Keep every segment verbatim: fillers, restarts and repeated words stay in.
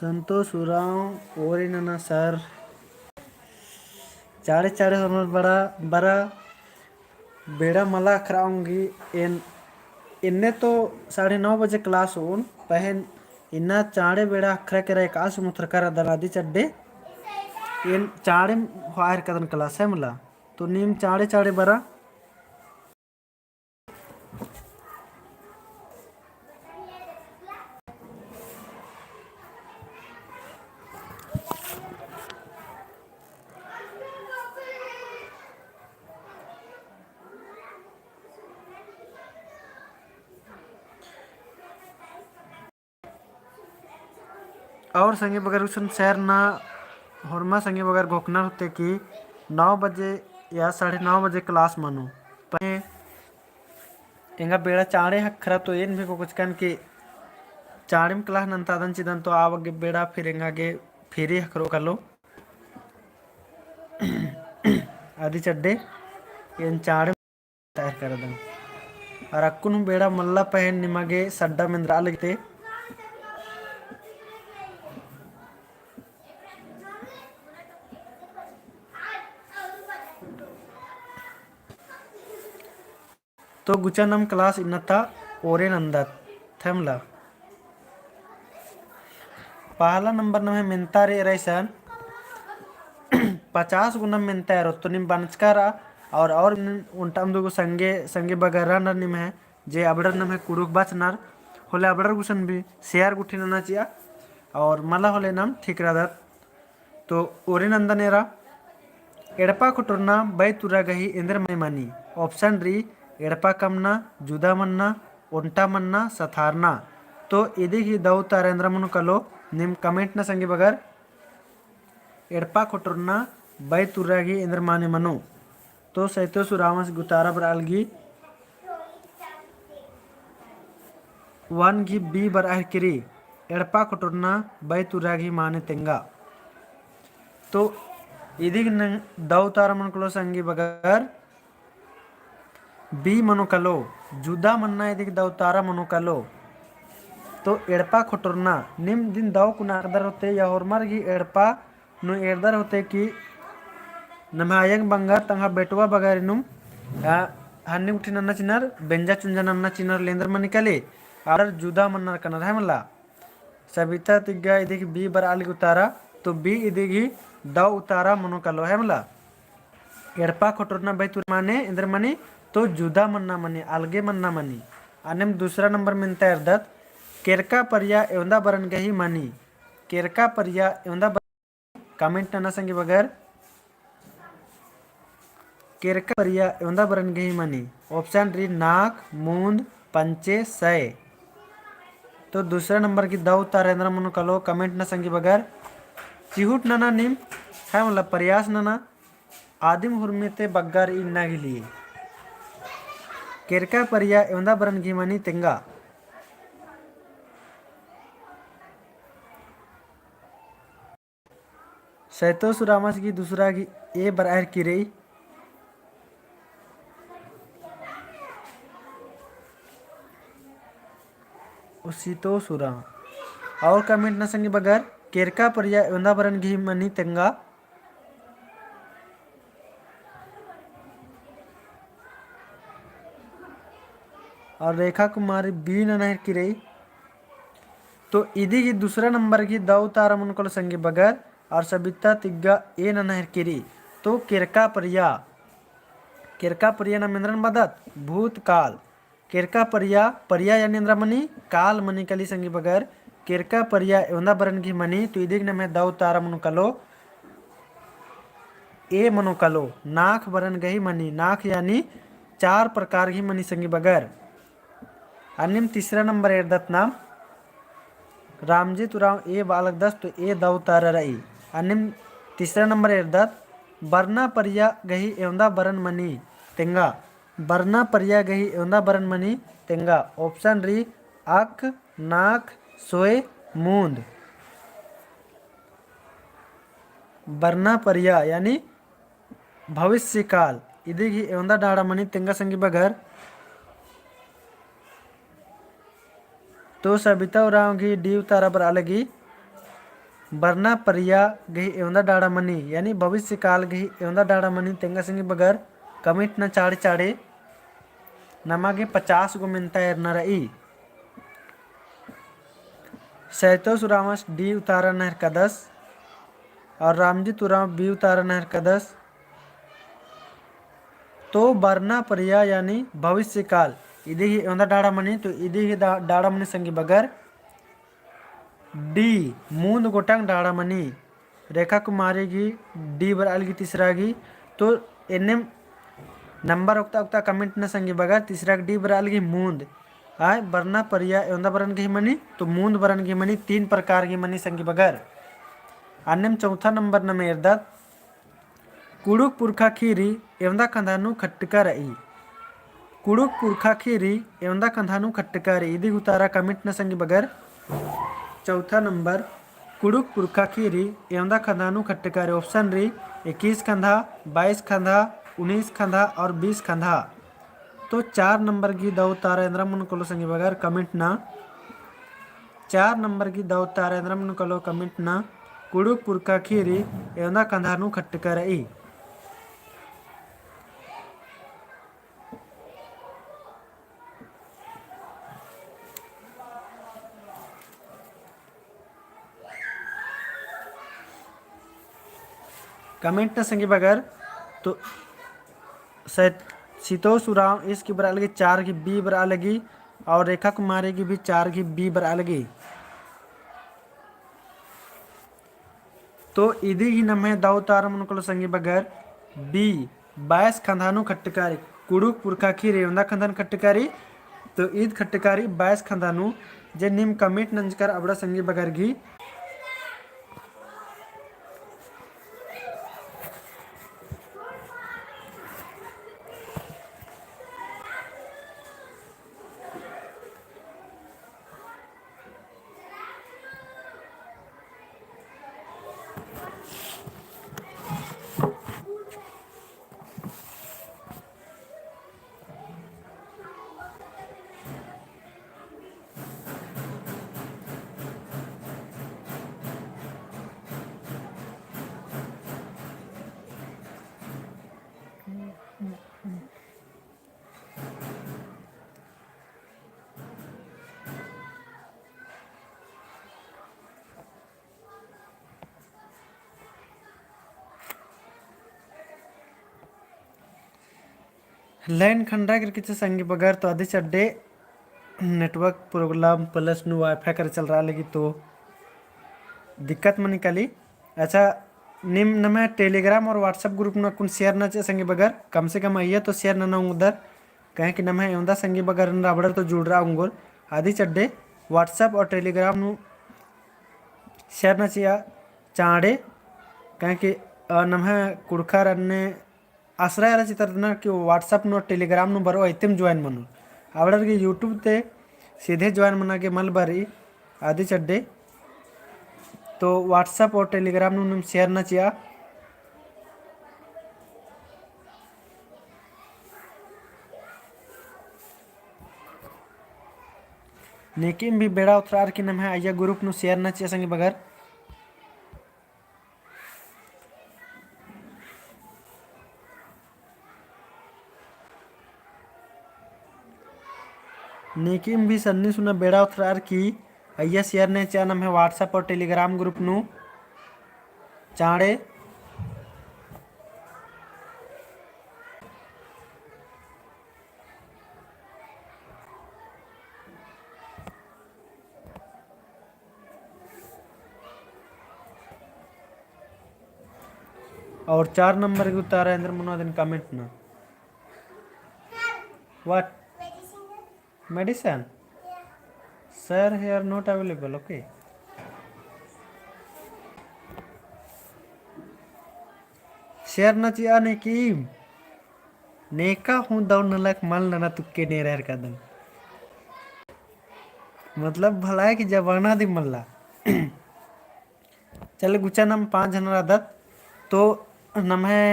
संतोष उराँव, ओरे नना सर। चाँड़े चाँड़े होरमर बड़ा बरा बेड़ा मला अखरा ओंगी। एन इन्ने तो साढ़े नौ बजे class होओन, पहें इन्ना चाँड़े बेड़ा अखरा केरा एकासे मुथरका रअदन अदी चड्डे। एन चाँड़े होअर कदन class है मला। तो नीम चाँड़े चाँड़े बरा। और संगी बगर गुसन सैर ना होरमा संगी बगर घोखना होते कि नौ बजे या साढ़े नौ बजे class मनो। पहें एंगा बेड़ा चाँड़े हखरा तो एन भी कोकचकन कि चाँड़ेम class नन्तादन चिदन तो आव गे बेड़ा फिर एंगा गे फिरी हखरो कलो। अदी चड्डे एन चाँड़ेम तैयार करदन। और अक्कुन हूँ बेड़ा मल्ला पहें निमा गे सड्डा मेंदरा लगते। तो गुचा नम class इन्नता ओरे नन्दत थेमला। पहला number नम्है मेन्ता रे रईसन पचास गो नम मेन्ता एरो तो निम बनचका रआ। और, और ओन्टा अमदुगो संगे, संगे बगर रअनर निम्है जे अबड़र नम्है कुँड़ुख़ बाचनर होले अबड़र गुसन भी share गुट्ठी नना चिआ। और मला होले नम ठीक रअदत। तो ओरे नन्दन एरा, एड़पा खोटरना बई तुरा गही एन्देर माने मनी? Option री, एड़पा कमना, जुदा मन्ना, ओन्टा मन्ना, सथारना। तो इदी गही दौ उतारा एन्देर मनो कलो, नीम comment ना संगी बगर। एड़पा खोटरना बई तुरा गही एन्देर माने मनो? तो सैतो सुरामस गही उतारा बरआ लगी one गही B बरआ हेरकी रई, एड़पा खोटरना बई तुरा गही माने तेंगा। तो इदी गही नंग दौ उतारा मनो कलो संगी बगर B मनो कलो, जुदा मन्ना इदी गही दौ उतारा मनो कलो। तो एड़पा खोटरना, नीम इदिन दौ कुना एरदर होते या होरमर गही एड़पा नू एरदर होते कि नम्है अयंग बंगर तंग्है बेटवा बगर इन्नुम, आ, हन्नी गुट्ठी नन्ना चिनर, बेंजा चुंजा नन्ना चिनर ले एन्देर मनी कली, आर जुदा मन्नर कनर है मला। सबिता तिग्गा इदी गही B बरआ लगी उतारा, तो B इदी गही दौ उतारा मनो कलो है मला। एड़पा खोटरना बई तुरा माने एन्देर मनी, तो जुदा मन्ना मनी, अलगे मन्ना मनी। अन्नेम दूसरा number मेन्ता एरदत, केरका परिया एवंदा बरन गही मनी? केरका परिया एवंदा बर-, comment नना संगी बगर। केरका परिया एवंदा बरन गही मनी? Option री, नाख, मूंद, पंचे, सय। तो दूसरा number गही दौ उतारा एन्देर मनो कलो, comment ना संगी बगर। चिहुट नना नीम, है मला प्रयास नना। आदिम हुरमी ती बग्गे रई इन्ना गही लिए। केरका परिया एवंदा बरन गही मनी तेंगा। सैतो सुरामस गही दूसरा गही A बरआ हेरकी रई। उसितो सुरा। और comment ना संगी बगर, केरका परिया एवंदा बरन गही मनी तेंगा। और रेखा कुमारी B नना हेरकी रई। तो इदी गही दूसरा number गही दौ उतारा मनो कलो संगी बगर, और सबिता तिग्गा A नना हेरकी रई। तो केरका परिया, केरका परिया नाम एन्देरन बअदत, भूतकाल। केरका परिया, परिया यानी एन्देर मनी, काल मनी कली संगी बगर। केरका परिया एवंदा बरन गही मनी, तो इदी गही नम्है दौ उतारा मनो कलो, A मनो कलो, नाख बरन गही मनी। नाख यानी चार प्रकार गही मनी संगी बगर। अन्नेम तीसरा number एरदत नाम, रामजीत उराँव A बआ लगदस तो A दौ उतारा रई। अन्नेम तीसरा number एरदत, बरना परिया गही एवंदा बरन मनी तेंगा। बरना परिया गही एवंदा बरन मनी तेंगा। Option री, अक, नाख, सोय, मूंद। बरना परिया यानी भविष्यकाल, इदी गही एवंदा डाड़ा मनी तेंगा संगी बगर। तो सबिता उराँव गही D उतारा बरआ लगी। बरना परिया गही एवंदा डाड़ा मनी, यानी भविष्य काल गही एवंदा डाड़ा मनी तेंगा संगी बगर comment ना चाड़े चाड़े। नमा गे पचास गो मेन्ता एरना रई। सैतोस उराँवस D उतारा नहरकदस और रामजीत उराँव B उतारा नहरकदस। तो बरना परिया यानी भविष्य काल इदी ही एवंदा डाड़ा मनी, तो इदी ही डा-, डाड़ा मनी संगी बगर D, मूंद गोटंग डाड़ा मनी। रेखा कुमारी गी D बरआ लगी तीसरा गी। तो एन्नेम नंबर ओक्ता ओक्ता comment ना संगी बगर, तीसरा गी D बरआ लगी मूंद। आय बरना परिया एवंदा बरन गही मनी, तो मूंद बरन गही मनी, तीन प्रकार गही मनी संगी बगर। अन्नेम चौथा नंबर नम एरदत, कुँड़ुख़ पुरखा ख़ीरी एवंदा खंधा नू खट्टका रई। कुँड़ुख़ पुरखा ख़ीरी एवंदा खंधा नू खट्टका रई। इदी गी उतारा comment ना संगी बगर। चौथा नंबर, कुँड़ुख़ पुरखा ख़ीरी एवंदा खंधा नू खट्टका रई। Option रई इक्कीस खंधा, बाईस खंधा, उन्नीस खंधा और बीस खंधा। तो चार नंबर गी दौ उतारा एन्द्रा मनो कालो संगी बगर comment ना। चार नंबर गी दौ उतारा एन्द्रा मनो कालो comment ना। कुँड़ुख़ पुरखा ख़ीरी एवंदा खंधा नू खट्टका रई। Comment ना संगी बगर। तो सैत-, सितोस उराँव ईस गी बरआ लगी, चार गी B बरआ लगी और रेखा कुमारी गी भी चार गी B बरआ लगी। तो इदी ही नम्है दौ उतारा मनो कालो संगी बगर, B, बाईस खंधा नू खट्टका रई। कुँड़ुख़ पुरखा ख़ीरी एवंदा खंधा नू खट्टका रई। तो ईद खट्टका रई बाईस खंधा नू। जे नीम comment नंजकर अबड़ा संगी बगर गी। Line खंडा गिर किचे संगी बगर, तो अदी चड्डे network problem plus नू WiFi करे चलरआ लगी तो दिक्कत मनी काली। अच्छा, नीम नम्है Telegram और WhatsApp group नू अक्कुन share नना चिआ संगी बगर, कम से कम अइय्या तो share नना ओंगदर, काहे कि नम्है एवंदा संगी बगर रअनर अबड़र तो जुड़रआ ओंगोर। अदी चड्डे WhatsApp और Telegram नू share नना चिआ चाँड़े, काहे कि, अ, नम्है कुँड़ुख़र अन्ने आसरा एरा चितरदनर कि WhatsApp नू Telegram नू बरओ अइतम join मनो। अबड़र गे YouTube ते सीधे join मना गे मल बरई अदी चड्डे। तो WhatsApp और Telegram नू नीम share नना चिआ। नेकिम भी बेड़ा ओथरअर की नम्है अइय्या group नू share नना चिआ संगी बगर। नेकिम भी सन्नी सुना बेड़ा ओथरअर की अइय्या share नना चिआ नम्है WhatsApp और Telegram group नू चाँड़े। और चार नंबर गे उतारा एन्द्र मनो अदिन comment ना। What? Medicine? Sir, here not available, okay? Share नना चिआ नेकिम। नेका हूँ दौ नलख मल नना तुक्के नेरर कादन। मतलब भला है कि जमाना दिम मल्ला। चले गुचा नम पाँच झन रअदत। तो नम्है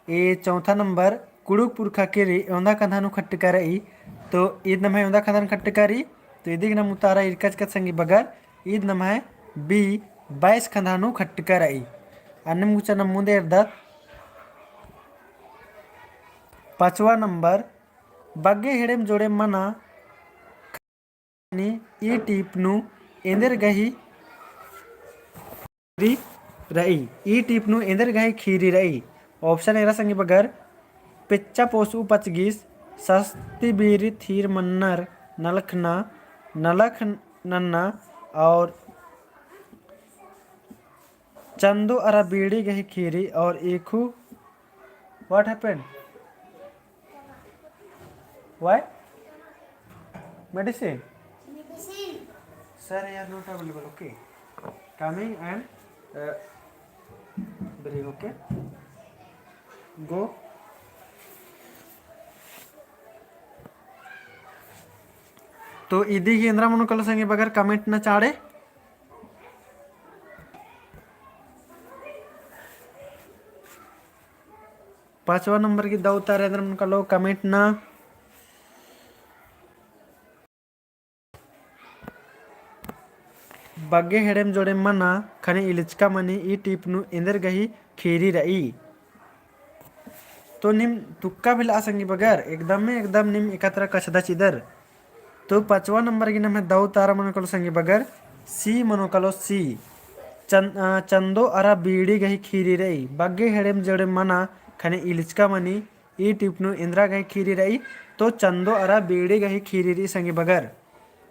ए चौथा नंबर कुँड़ुख़ पुरखा ख़ीरी एवंदा खंधा नू खट्टका रई। तो ईद नम्है एवंदा खंधा नू खट्टका रई। तो इदिक नम उतारा इरकचकत संगी बगर। ईद नम्है B बाईस खंधा नू खट्टका र'ई। अन्नेम गुचा नम मुन्दे एरदत। पाँचवा नंबर, बग्गे हेड़ेम जोड़ेम मना खने ई टीप नू एन्देर गही खीरी र'ई। ई टीप नू एन्देर गही खीरी र'ई। Option एरा संगी बगर, पेच्चा पोसु पचगिस, सस्ती बीरी थीर मन्नर, नलखना, नलख नन्ना और चंदो अरा बीड़ी गही खीरी और ईखु। What happened? Why? Medicine? Medicine. Sir, you are not available, okay? Coming and, uh, bring, okay? Go. तो इदी ही एन्द्रा मनो कालो संगी बगर comment ना चाड़े। पाँचवा नंबर की दौ उतारा एन्द्रा मनो कालो comment ना। बग्गे हेड़ेम जोड़ेम मना खने इलिचका मनी ई टीप नू एन्देर गही खीरी र'ई। तो नीम तुक्का बिल'आ संगी बगर, एकदम में एकदम नीम एकातरा कछदा चिदर। तो पाँचवा नंबर की नम्है दौ उतारा मनो कालो संगी बगर, C मनो कालो C। चन-, अ, चंदो अरा बीड़ी गही खीरी र'ई। बग्गे हेड़ेम जोड़ेम मना खने इलिचका मनी ई टीप नू एन्द्रा गही खीरी र'ई। तो चंदो अरा बीड़ी गही खीरी र'ई संगी बगर।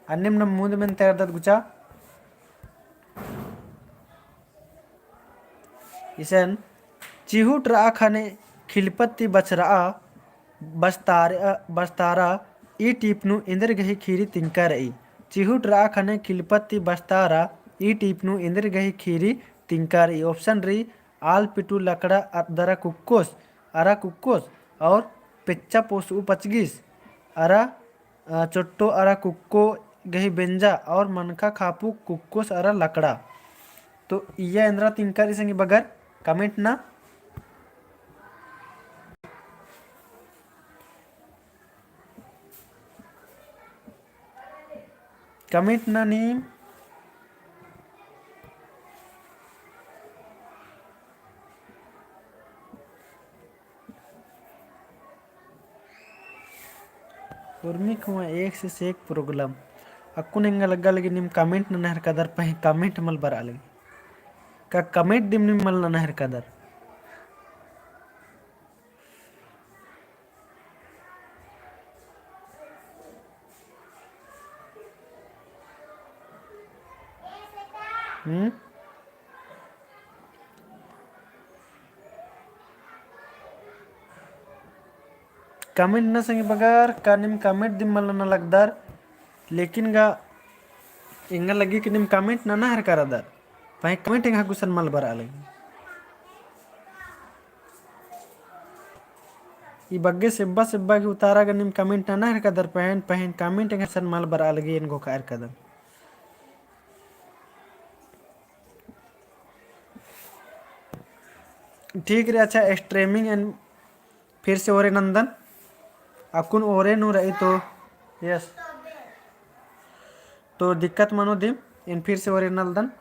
अन्नेम नम मुन्द मेन्ता एरदत गुचा। इसन चिहुट र'आ खने खिलपत्ती बछर'आ बस्तार-, बस्तारा ई टीप नू एन्देर गही खीरी तिंका र'ई। चिहुट र'आ खने खिलपत्ती बस्तारा ई टीप नू एन्देर गही खीरी तिंका र'ई। Option र'ई, आल पिटु लकड़ा दरा कुक्कोस, अरा कुक्कोस और पेच्चा पोसु पचगिस, अरा अ, चोट्टो अरा कुक्को गही बेंजा और मनखा खापु कुक्कोस अरा लकड़ा। तो इय्या एन्द्रा तिंका र'ई संगी बगर comment ना। Comment ना नीम। उर्मी कुआं एक से एक problem। अक्कुन एंगा लग्गा लगी नीम comment नना हेरकादर, पहें comment मल बर'आ लगी। का comment दिम नीम मल नना हेरकादर? हम्म? Comment ना संगी बगर, का नीम comment दिम मल नना लगदर, लेकिन गा एंगा लगी कि नीम comment नना हेरकारदर, पहें comment एंगा गुसन मल बर'आ लगी। ई बग्गे सेब्बा सेब्बा की उतारा गा नीम comment नना हेरकारदर पहें, पहें comment एंगा गुसन मल बर'आ लगी एन घोखा हेरकारदन। ठीक र'ई, अच्छा, streaming एन फिर से ओरे नन्दन। अक्कुन ओरे नू र'ई तो, yes। तो दिक्कत मनो दिम, एन फिर से ओरे नन्दन।